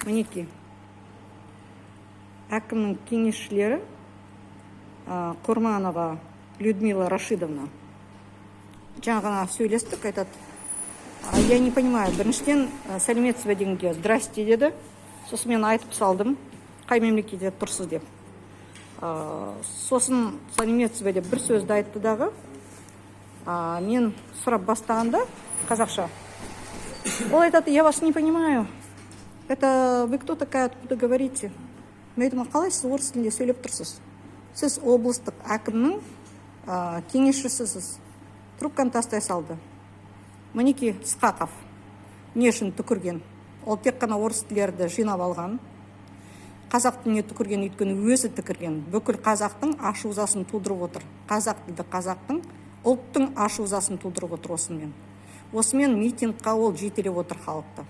Мінекей, әкімнің кеңесшілері, Курманова Людмила Рашидовна. Жаңа ғана сөйлестік, айтады: «А, я не понимаю». Біріншіден, «Сәлеметсіз бе?» дегенге «Здрасте» деді. Сосын мен айтып салдым, қай мемлекетте тұрсыз деп. Сосын «Сәлеметсіз бе?» деп бір сөзді айтты дағы, мен сұрап бастағанда қазақша, ол айтады: «Я вас не понимаю, это вы кто такая, откуда говорите?» Мен айтамын: «Қалай сіз орыс тілінде сөйлеп тұрсыз? Сіз облыстық әкімнің кеңесшісісіз». Трубканы тастай салды. Мінекей, Сқақов не үшін түкірген? Ол тек қана орыс тілдерді жинап алған. Қазақ тіліне түкірген, өйткені өзі түкірген. Бүкіл қазақтың ашу ызасын тудырып отыр. Қазақ тілді қазақтың, ұлттың ашу ызасын тудырып отыр осымен. Осымен митингқа ол жетелеп отыр халықты.